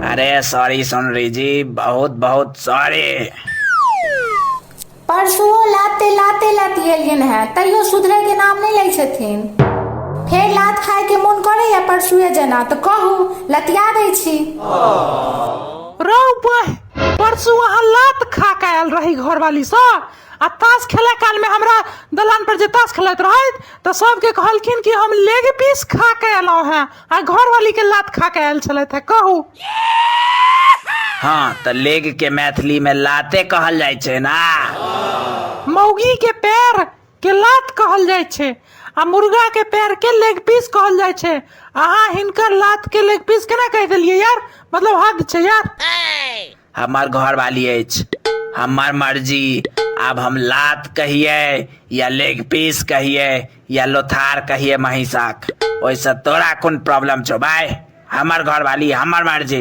अरे सॉरी सोनरी जी, बहुत बहुत सॉरी। परसुओ लाते लाते लतिएलियन हेँ, तैयो सुधरैके नाम नहि लै छथिन। फेर लात खायके मोन करैया परसुए जेना तऽ कहू, लतिया दै छी। रौ बहि, परसू अहाँ लात खा कऽ आयल रही घरवालीसँ आ ताश खेलै कालमे हमरा दलान पर जे ताश खेलैत रहथि तऽ सबके कहलखिन कि हम लेग पीस खा कऽ एलहुँ हेँ आ घरवाली के लात खा के आयल छलथि है, कहू। हाँ, तऽ लेग के मैथिली में लाते कहल जाइ छै ना। मौगी के पैर के लात कहल जाइ छै आ मुर्गा के पैर के लेग पीस कहल जाइ छै। अहाँ हिनकर लात के लेग पीस केना कहि देलियै यार? मतलब हद छै यार। हमर घरवाली अछि, हमर मर्जी। आब हम लात कहियै या लेग पीस कहियै या लोथार कहियै महिषक, ओहिसँ तोरा कोन प्रॉब्लम छौ भाय? हमर घरवाली, हमर मर्जी।